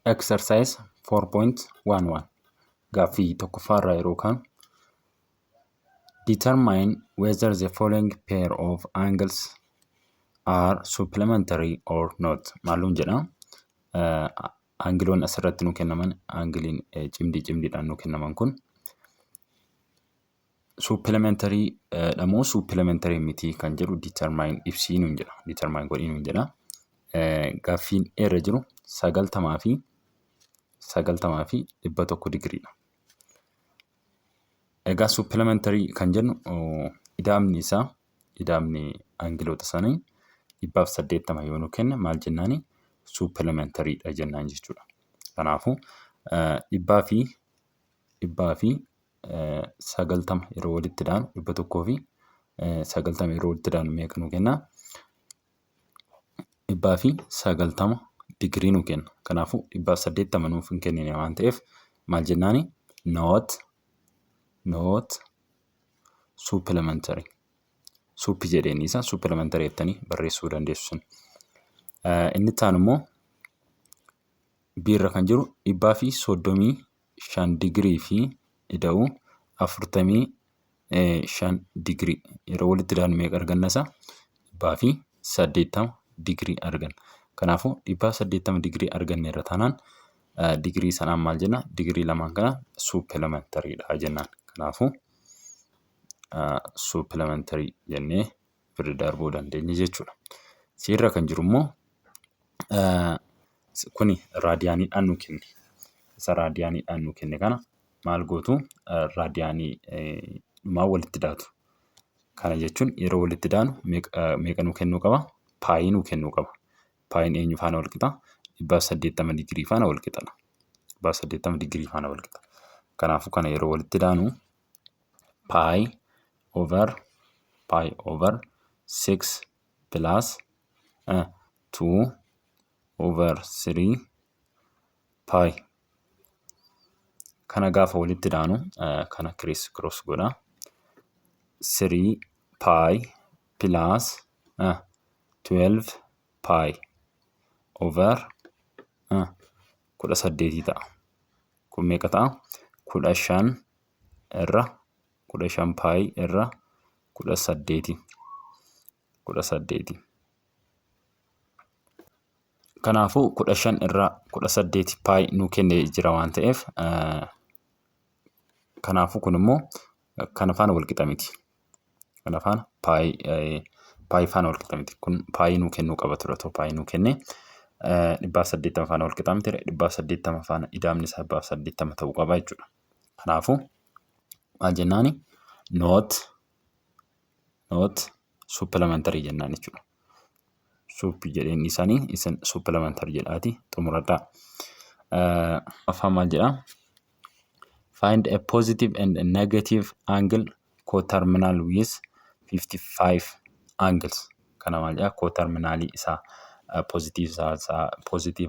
Exercise 4.11, gaaffii tokkoffaa irraa yeroo kaanu, determine whether the following pair of angles are supplementary or not. Maaluun jedha? Angiloon asirratti nu kennaman, angiliin cimdii cimdiidhaan nu kennaman kun supplementary dha moo supplementary miti kan jedhu determine, ibsii nuun jedha, determine godhii nuun jedha. Gaaffiin irra jiru 90 fi 100 digiriidha. Egaa supplementary kan jennu ida'amni isaa, ida'amni angiloota sanii 180 yoo nu kenne maal jennaani? Supplementary dha jennaan jechuudha. Kanaafuu 190 yeroo walitti daanu, 190 yeroo walitti daanu meeqa nu kenna? 190 digirii nu kenna. Kanaafuu 180 nuuf hin kennine waan ta'eef maal jennaani? Not supplementary. Supp jedheen isa supplementary jettanii barreessuu dandeessu sun. Inni itti aanu immoo biirra kan jiru 135 digirii fi ida'uu 45 digirii yeroo walitti daanu meeqa arganna isa? 180 digirii arganna. Kanaafuu 180 digirii arganne irra taanaan digirii sanaan maal jenna? Digirii lamaan kana supplementary dha jennaan. Kanaafuu supplementary jennee bira darbuu dandeenya jechuudha. Siirra kan jiru immoo kuni raadiyaaniidhaan nu kenne. Isa raadiyaaniidhaan nu kenne kana maal gootu? Raadiyaanii dhumaa walitti daatu. Kana jechuun yeroo walitti daanu meeqa nu kennuu qaba? Pi nu kennuu qaba. Piin eenyu faana wal qixa? 180 digirii faana wal qixadha. 180 digirii faana wal qixa. Kanaafuu kana yeroo walitti daanu pi over 6 plus 2 over 3 pi. Kana gaafa walitti daanu kana criss cross godha. 3 pi plus 12 pi over 18 ta'a. Kun meeqa ta'a? 15 irra 15 pi irra 18. 18. Kanaafuu 15 irra 18 pi nuu kennee jira waan ta'eef, kanaafuu kun immoo kana faana wal qixa miti. Kana faana pi faana wal qixa miti. Kun pi nuu kennuu qaba ture. Otoo pi nuu kennee 180 faana wal qixa miti. 180 faana ida'amni isaa 180 ta'uu qaba jechuudha. Kanaafuu maal jennaani? Not supplementary jennaan jechuudha. Supp jedheen isaanii, isin supplementary jedhaati xumuradhaa. Afaan maal jedhaa? Find a positive and a negative angle coterminal with 55 angles. Kana maal jedhaa? Coterminalii isaa positive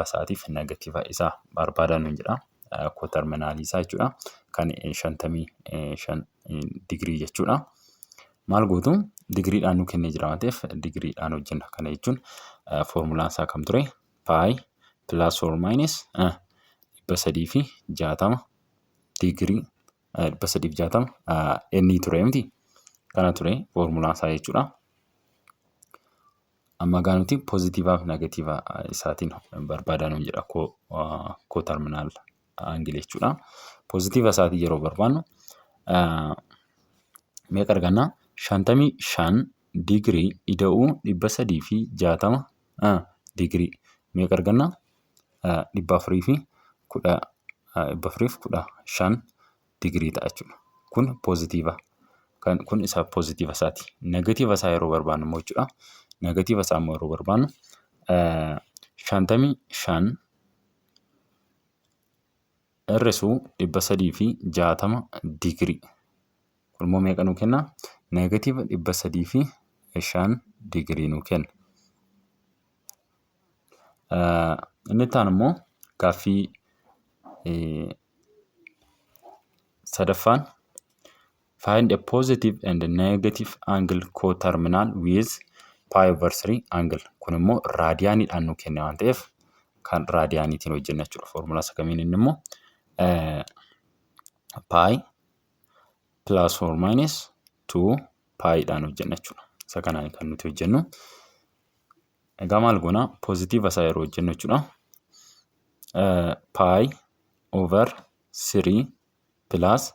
isaatiif negative isaa barbaadaa nuun jedha. Coterminalii isaa jechuudha. Kan 55 digirii jechuudha. Maal gootu? Digiriidhaan nu kennee jira waan ta'eef digiriidhaan hojjenna. Kana jechuun foormulaan isaa kam ture? Pi plus or minus 360 digirii, 360 inni ture miti. Kana ture foormulaan isaa jechuudha. Amma gaa nuti poozitiivaa fi negatiiva isaatiin barbaadaa nuun jedha, coterminal angle jechuudha. Poozitiiva isaatii yeroo barbaannu meeqa argannaa? 55 digirii ida'uu 360 digirii meeqa argannaa? 415 digirii ta'a jechuudha. Kun poozitiiva. Kun isa poozitiiva isaati. Negatiiva isaa yeroo barbaannu immoo jechuudha. Negatiiva isaa immoo yeroo barbaannu 55 hir'isuu 360 digirii. Kun immoo meeqa nuu kenna? Negatiiva 305 digirii nuu kenna. Inni itti aanu immoo gaaffii sadaffaan, find a positive and a negative angle coterminal with pi over 3 angle. Kun immoo raadiyaaniidhaan nuu kenne waan ta'eef Kan raadiyaaniitiin hojjenna jechuudha. Foormulaa isa kamiin? Inni immoo pi plus or minus 2 piidhaan hojjenna jechuudha. Isa kanaan kan nuti hojjennu. Egaa maal goona? Poozitiiva isaa yeroo hojjennu jechuudha. Pi over 3 plus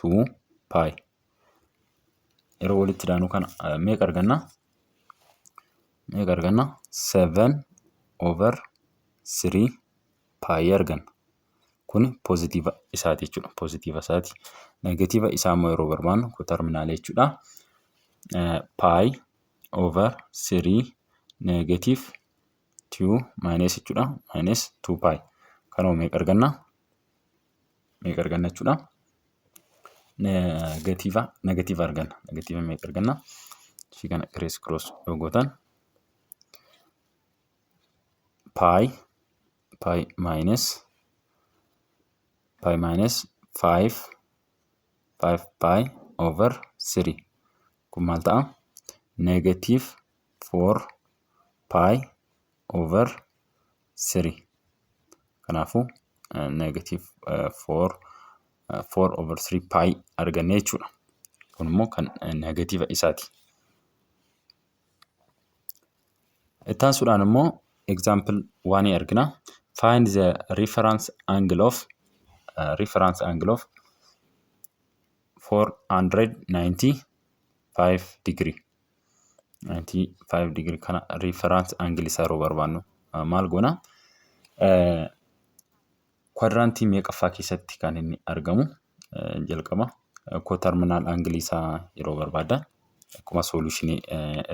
2 pi. Yeroo walitti daanu kana meeqa arganna? Meeqa arganna? 7 over 3 pi arganna. Kuni poozitiiva isaati jechuudha. Poozitiiva isaati. Negatiiva isaa immoo yeroo barbaannu coterminalii jechuudha. Pi over 3 negative 2 minus jechuudha. Minus 2 pi. Kanuma meeqa arganna? Meeqa arganna jechuudha? Negatiiva arganna. Negatiiva meeqa arganna? Ishii kana criss cross yoo gootan, pi minus 5 5 pi over 3. Kun maal ta'a? Negative 4 pi over 3. Kanaafuu negative 4 4 over 3 pi arganne jechuudha. Kun immoo kan negatiiva isaati. Itti aansuudhaan immoo example waan argina. Find the reference angle of 495 degree. 95 degree kana reference angle isaa yeroo barbaannu maal goona? Quadrantii meeqaffaa keessatti kan inni argamu? Jalqaba coterminal angle isaa yeroo barbaadan, akkuma solutionii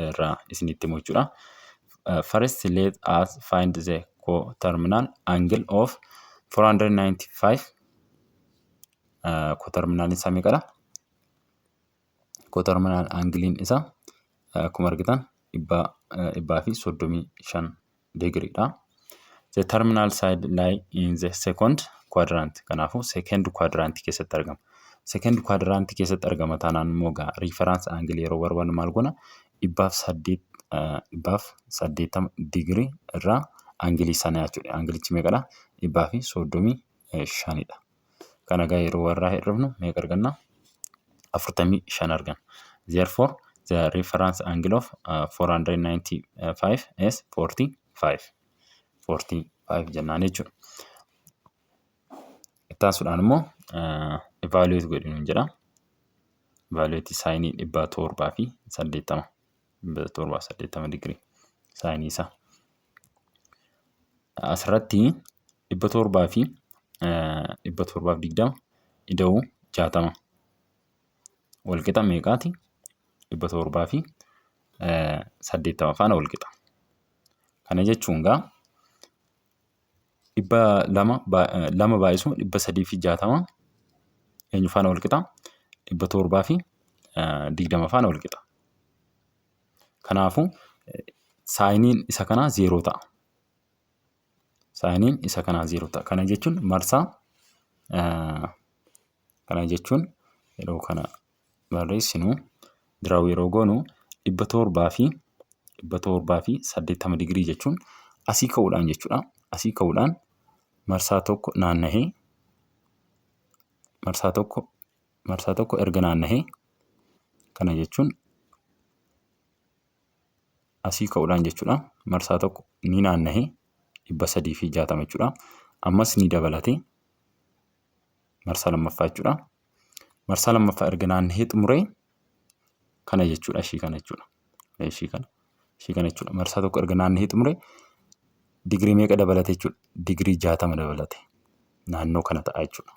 irraa isinitti himu jechuudha. First, let us find the coterminal angle of 495. Coterminal isaa meeqadha? Coterminal angleiin isaa akkuma argitan 135 digiriidha. The terminal side lie in the second quadrant. Kanaafuu second quadrant keessatti argama. Second quadrant keessatti argama taanaan immoo egaa reference angle yeroo barbaannu maal goona? 180 digirii irraa angleii sana jechuudha. Angleichi meeqadha? 135dha. Kana egaa yeroo warraa hir'ifnu meeqa arganna? 45 arganna. Therefore, the reference angle of 495 is 45. 45 jennaan jechuudha. Itti aansuudhaan immoo evaluate godhi nuun jedha. Evaluate sineii 780. 780 digirii sineii isaa. Asirratti 720 ida'uu 60 walqixa meeqaati? 780 faana walqixa. Kana jechuun egaa 200 lama baay'isuu 360 eenyu faana walqixa? 720 faana walqixa. Kanaafuu sineiin isa kanaa zeeroo ta'a. Sineiin isa kanaa zeeroo ta'a. Kana jechuun marsaa kana jechuun yeroo kana barreessinu, draw yeroo goonu, 780 digirii jechuun asii ka'uudhaan jechuudha. Asii ka'uudhaan marsaa tokko naannahee, marsaa tokko erga naannahee, kana jechuun asii ka'uudhaan jechuudha. Marsaa tokko ni naannahee 360 jechuudha. Ammas ni dabalatee marsaa lammaffaa jechuudha. Marsaa lammaffaa erga naannahee xumuree kana jechuudha, ishii kana jechuudha. Ishii kana jechuudha. Marsaa tokko erga naannahee xumuree digirii meeqa dabalate jechuudha? Digirii 60 dabalate. Naannoo kana ta'a jechuudha.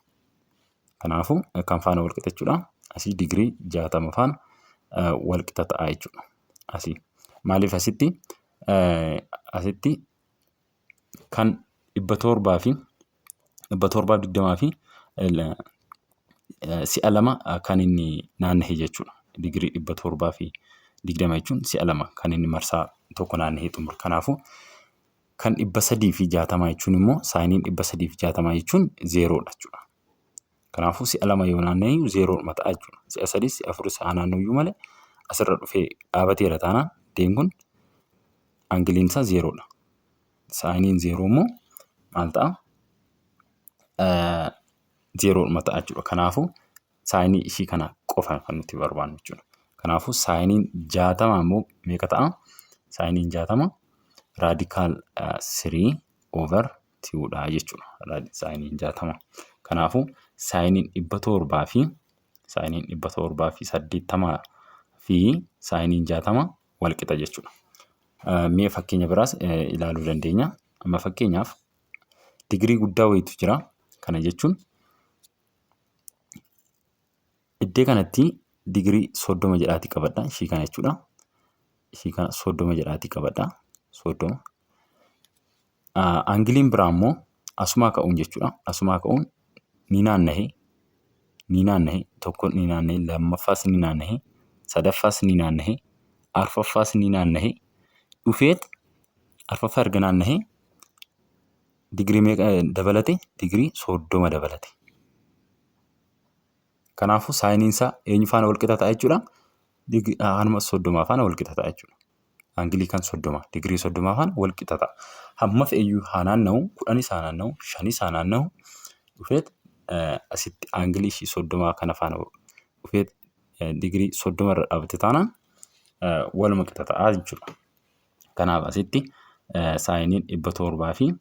Kanaafuu kan faana wal qixa jechuudha. Asii digirii 60 faana wal qixa ta'a jechuudha. Asii. Maaliif asitti kan 720 fi si'a lama kan inni naannahe jechuudha. Digirii 720 jechuun si'a lama kan inni marsaa tokko naannahee xumure. Kanaafuu kan 360 jechuun immoo, sineiin 360 jechuun zeeroodha jechuudha. Kanaafuu si'a lama yoo naanna'e zeeroodhuma ta'a jechuudha. Si'a sadis, si'a afuris haa naanna'uyyuu malee asirra dhufee dhaabateera taanaan deen kun angleiin isaa zeeroodha. Sineiin zeeroo immoo maal ta'a? Zeeroodhuma ta'a jechuudha. Kanaafuu saayinii ishii kana qofa kan nuti barbaannu jechuudha. Kanaafuu saayiniin 60 immoo meeqa ta'a? Saayiniin 60 radical 3 over 2dha jechuudha. Saayiniin 60. Kanaafuu saayiniin 780 fi saayiniin 60 wal qixa jechuudha. Mee fakkeenya biraas ilaaluu dandeenya. Amma fakkeenyaaf digirii guddaa wayiitu jira. Kana jechuun iddoo kanatti digirii 30 jedhaatii qabadha. Ishii kana jechuudha. Ishii kana 30 jedhaatii qabadha. 30. Aangiliin biraa immoo asumaa ka'uun jechuudha. Asumaa ka'uun ni naanna'ee, ni naanna'ee, tokko ni naanna'ee, lammaffaas ni naanna'ee, sadaffaas ni naanna'ee, arfaffaas ni naanna'ee dhufeet arfaffaa erga naanna'ee digirii meeqa dabalate? Digirii 30 dabalate. Kanaafuu saayiniin isaa eenyu faana wal qixa ta'a jechuudha? Hanuma 30 faana wal qixa ta'a jechuudha. Aangilii kan 30, digirii 30 faana wal qixa ta'a. Hamma fe'eyyuu haa naanna'u, 10s haa naanna'u, 5s haa naanna'u, dhufeet asitti aangilii ishii 30 kana faana dhufeet digirii 30 irra dhaabbate taanaan waluma qixa ta'a jechuudha. Kanaaf asitti saayiniin 780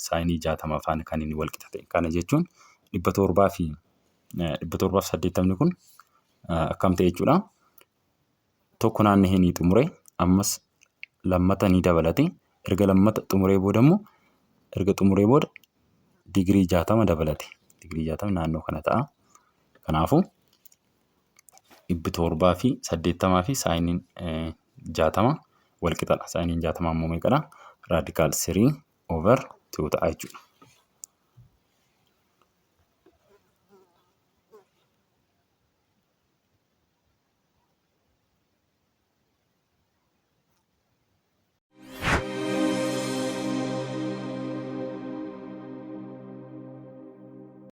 saayinii 60 faana kan inni wal qixa ta'e. Kana jechuun 780ni kun akkam ta'e jechuudha? Tokko naanna'ee ni xumure, ammas lammata ni dabalate. Erga lammata xumuree booda immoo, erga xumuree booda digirii 60 dabalate. Digirii 60 naannoo kana ta'a. Kanaafuu 780 fi saayiniin 60 wal qixadha. Saayiniin 60 immoo meeqadha? Radical 3 over 2 ta'a jechuudha.